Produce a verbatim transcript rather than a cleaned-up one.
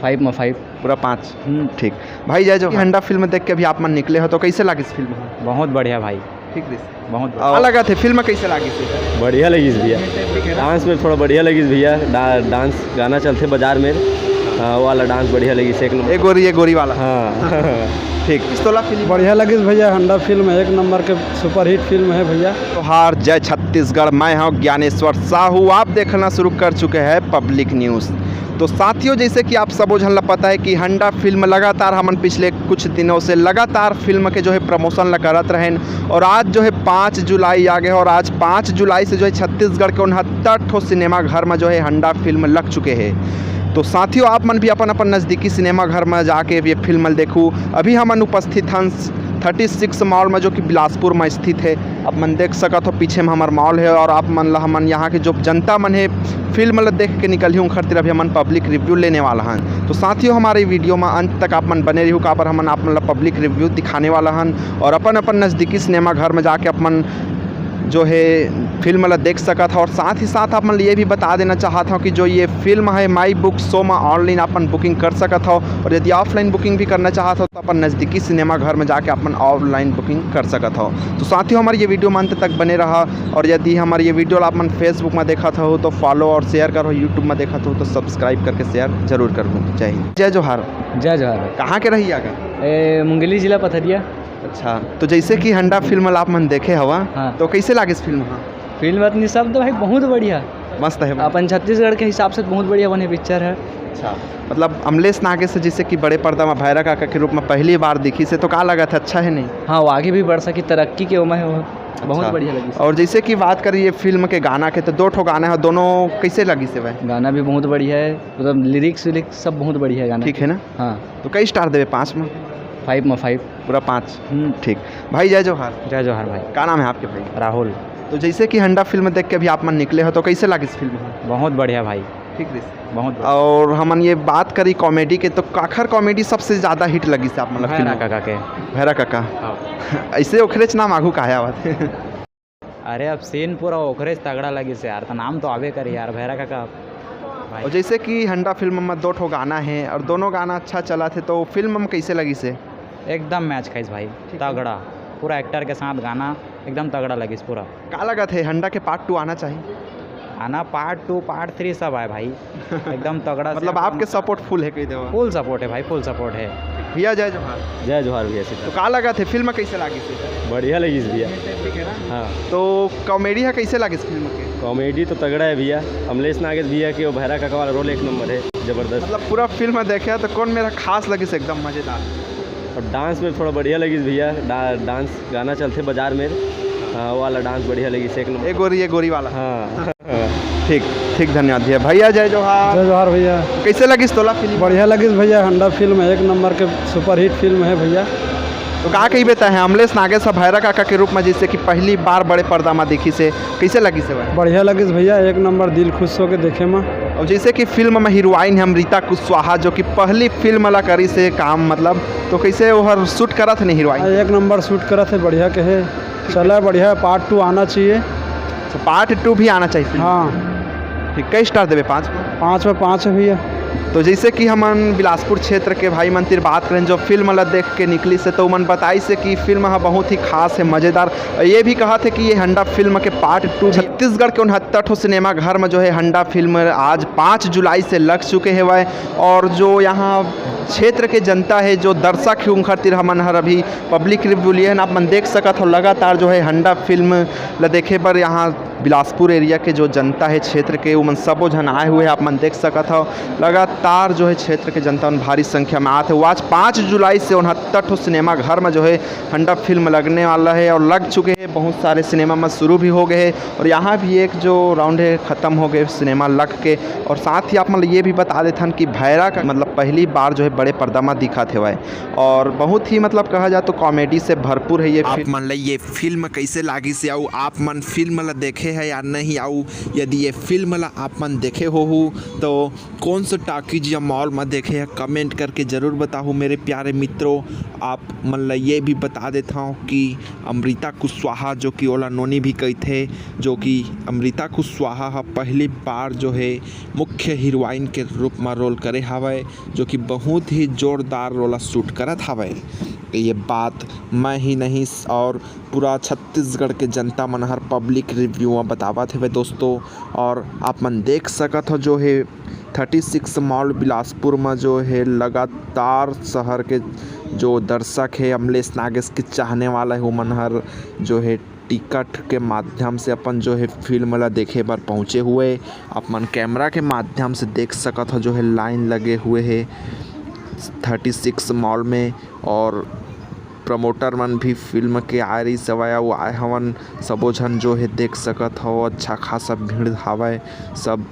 Five में five. पूरा पाँच। ठीक भाई, जय जोहार। हंडा फिल्म देख के अभी आप मन निकले हो, तो कैसे लागिस फिल्म? बहुत बढ़िया भाई। ठीक रहिस। बहुत बढ़िया। का लगत हे, फिल्म कैसे लागिस? बढ़िया लगिस भैया। डांस में थोड़ा बढ़िया लगिस भैया। डा-, डांस गाना चलथे बाजार में, हाँ, वो वाला डांस बढ़िया लगिस, एक नंबर। ए गोरी, ए गोरी वाला। हाँ। ठीक। इस तोला फिल्म बढ़िया लगिस भैया, हंडा फिल्म एक नंबर के सुपरहिट फिल्म है भैया। जोहार, जय छत्तीसगढ़, मैं हूं ज्ञानेश्वर साहू। आप देखना शुरू कर चुके हैं पब्लिक न्यूज़। तो साथियों, जैसे कि आप सबो झन ला पता है कि हंडा फिल्म लगातार हमन पिछले कुछ दिनों से लगातार फिल्म के जो है प्रमोशन ला करत रहेन, और आज जो है पाँच जुलाई आ गए, और आज पाँच जुलाई से जो है छत्तीसगढ़ के उनहत्तर ठो सिनेमा घर में जो है हंडा फिल्म लग चुके हैं। तो साथियों, आप मन भी अपन अपन नज़दीकी सिनेमा घर में जाके ये फिल्म ला देखू। अभी हमन उपस्थित हन थर्टी सिक्स मॉल में, जो कि बिलासपुर में स्थित है। आप मन देख सकत हो, पीछे में हमर मॉल है, और आप मन ला हमन यहाँ के जो जनता मन है, फिल्म ला देख के निकलही, उनखर तीर अभी हमन पब्लिक रिव्यू लेने वाला हन। तो साथियों, हमारे वीडियो में अंत तक आप मन बने रहू, काबर हमन आप मन ला पब्लिक रिव्यू दिखाने वाला हन, और अपन अपन नज़दीकी सिनेमा घर में जाके अपन जो है फिल्म ला देख सकत हो। और साथ ही साथ आप मन ला ये भी बता देना चाहत हूँ कि जो ये फिल्म है, माई बुक शो में ऑनलाइन अपन बुकिंग कर सकत हो, और यदि ऑफलाइन बुकिंग भी करना चाहत हो, तो अपन नज़दीकी सिनेमा घर में जाके अपन ऑनलाइन बुकिंग कर सकत हो। तो साथियों, हमारे ये वीडियो में अंत तक बने रहा, और यदि हमारे ये वीडियो ला आप मन Facebook में देखत हो, तो फॉलो और शेयर करो, YouTube में देखत हो, तो सब्सक्राइब करके शेयर जरूर करो। जय हिंद, जय जोहार। जय जोहार। कहाँ के रही आगा? ए, मुंगेली जिला पथरिया। अच्छा, तो जैसे कि हंडा फिल्म ला आप मन देखे हवा, हाँ। तो कैसे लागिस फिल्म? हाँ, फिल्म अतनी सब तो भाई बहुत बढ़िया। मस्त है। अपन छत्तीसगढ़ के हिसाब से बहुत बढ़िया बने पिक्चर है। अच्छा, मतलब अमलेश नागेश से जैसे कि बड़े पर्दा में भैरा काका के रूप में पहली बार दिखिस हे, तो का लगत हे, अच्छा है नहीं? हाँ, वो आगे भी बढ़ सकी, तरक्की के उम्र है वो। बहुत अच्छा। बढ़िया लगिस। और जैसे कि बात करी ये फिल्म के गाना के, तो दो ठो गाना है, दोनों कैसे लगिस हे भाई? गाना भी बहुत बढ़िया है, मतलब लिरिक्स विलिक्स सब बहुत बढ़िया है गाना। ठीक है ना? हाँ। तो कई स्टार देवे पाँच में? फाइव में फाइव। पूरा पाँच। हम्म। ठीक। भाई, जय जोहार। जय जोहार भाई। का नाम है आपके भाई? राहुल। तो जैसे कि हंडा फिल्म देख के अभी आप मन निकले हो, तो कैसे लागिस फिल्म? बहुत बढ़िया भाई। ठीक रहिस। बहुत बढ़िया। और हमन ये बात करी कॉमेडी के, तो काखर कॉमेडी सबसे ज्यादा हिट लगिस हे आप मन ला भैरा फिल्म? काका के। भैरा काका। हाँ। ऐसे ओखरेच नाम आगू काहे आवत हे? अरे, अब सीन पूरा ओखरेच तगड़ा लगिस हे यार, तो नाम तो आबे करी यार, भैरा काका। भाई। और जैसे कि हंडा फिल्म में दो ठो गाना है और दोनों गाना अच्छा चलत हे, तो फिल्म में कैसे लगिस हे? एकदम मैच खाइस भाई, ठीक है। तगड़ा, पूरा एक्टर के साथ गाना एकदम तगड़ा लगिस पूरा। का लगत हे, हंडा के पार्ट टू आना चाहिए? आना, पार्ट टू, पार्ट थ्री सब आए भाई, एकदम तगड़ा से मतलब एकदम आपके सपोर्ट फुल है, कह देवा। फुल सपोर्ट है भाई, फुल सपोर्ट है। भैया, जय जोहार। जय जोहार भैया, तो सीता। का लगत हे, फिल्म कैसे लागिस हे? बढ़िया लगिस भैया। ठीक है ना? हाँ। तो कॉमेडी है, कैसे लागिस फिल्म के? कॉमेडी तो तगड़ा है भैया, अमलेश नागेश भैया के वो भैरा काका वाला रोल एक नंबर है, जबरदस्त। मतलब पूरा फिल्म देखे तो कौन मेर खास लगिस एकदम मजेदार? और डांस में थोड़ा बढ़िया लगिस भैया, डा-, डांस गाना चलथे बाजार में, हाँ, वो वाला डांस बढ़िया लगिस, एक नंबर। ए गोरी, ए गोरी वाला। हाँ। ठीक, ठीक, धन्यवाद भैया। भैया, जय जोहार। जय जोहार भैया। कैसे लगिस तोला फिल्म? बढ़िया लगिस भैया, हंडा फिल्म है, एक नंबर के सुपरहिट फिल्म है भैया। तो का कही बेता है, अमलेश नागेश ह भैरा काका के रूप में जैसे कि पहली बार बड़े पर्दा में दिखिस हे, कैसे लगिस हे भाई? बढ़िया लगिस भैया, एक नंबर, दिल खुश होके देखे में। और जैसे कि फिल्म में हीरोइन है अमृता कुशवाहा, जो कि पहली फिल्म ला करिस हे काम, मतलब, तो कैसे ओहर सूट करत हे नहीं हीरोइन? हाँ, एक नंबर सूट करत हे, बढ़िया के हे। चला, बढ़िया, पार्ट टू आना चाहिए। अच्छा, पार्ट टू भी आना चाहिए फिल्म? हाँ। ठीक, कई स्टार देबे? पाँच में? पाँच में पाँच है भैया। तो जैसे कि हमन बिलासपुर क्षेत्र के भाई मन तिर बात करें, जो फिल्म ला देख के निकलिस हे, तो उमन बताइस हे कि फिल्म ह बहुत ही खास है, मजेदार। ये भी कहत हे कि ये हंडा फिल्म के पार्ट टू भी। छत्तीसगढ़ के उनहत्तर ठो सिनेमा घर में जो है हंडा फिल्म आज पाँच जुलाई से लग चुके हेवय, और जो यहाँ क्षेत्र के जनता है, जो दर्शक है, उनखर तिर हमन हर अभी पब्लिक रिव्यू लिए हन। आप मन देख सकत हो, लगातार जो है हंडा फिल्म ला देखे बर यहाँ बिलासपुर एरिया के जो जनता है क्षेत्र के, उमन सबो झन आए हुए हैं। आप मन देख सकत हो, लगातार जो है क्षेत्र के जनता मन भारी संख्या में आत हे। वो आज पाँच जुलाई से उनहत्तर ठो सिनेमा घर में जो है हंडा फिल्म लगने वाला है और लग चुके हैं। बहुत सारे सिनेमा में शुरू भी हो गए हैं और यहाँ भी एक जो राउंड है खत्म हो गए सिनेमा लग के। और साथ ही आप मन ल ये भी बता देथन कि भैरा का मतलब पहली बार जो है बड़े पर्दा में दिखत हेवय और बहुत ही मतलब कहा जाए तो कॉमेडी से भरपूर है ये आप फिल्म। मन ल ये फिल्म कैसे लागिस हे अउ आप मन फिल्म ल देखे है या नहीं, अउ यदि ये फिल्म ला आप मन देखे होहू तो कौन सा टॉकीज या मॉल में देखे है, कमेंट करके जरूर बताहू मेरे प्यारे मित्रों। आप मन ला ये भी बता देता हूँ कि अमृता कुशवाहा, जो कि ओला नोनी भी कहिथे, जो कि अमृता कुशवाहा ह पहली बार जो है मुख्य हीरोइन के रूप में रोल करे हवय, जो कि बहुत ही जोरदार रोल शूट करत हवय। ये बात मैं ही नहीं और पूरा छत्तीसगढ़ के जनता मन हर पब्लिक रिव्यू में बतावत हवे दोस्तों। और आप मन देख सकत हो जो है थर्टी सिक्स मॉल बिलासपुर में जो है लगातार शहर के जो दर्शक है अमलेश नागेश के चाहने वाला है, वो मन हर जो है टिकट के माध्यम से अपन जो है फिल्म ला देखे बर पहुँचे हुए। आप मन कैमरा के माध्यम से देख सकत हो जो है लाइन लगे हुए है थर्टी सिक्स मॉल में। और प्रमोटर मन भी फिल्म के आए रहिस हवय, अउ आए हवन। सबो झन जो है देख सकत हो, अच्छा खासा भीड़ हवय। सब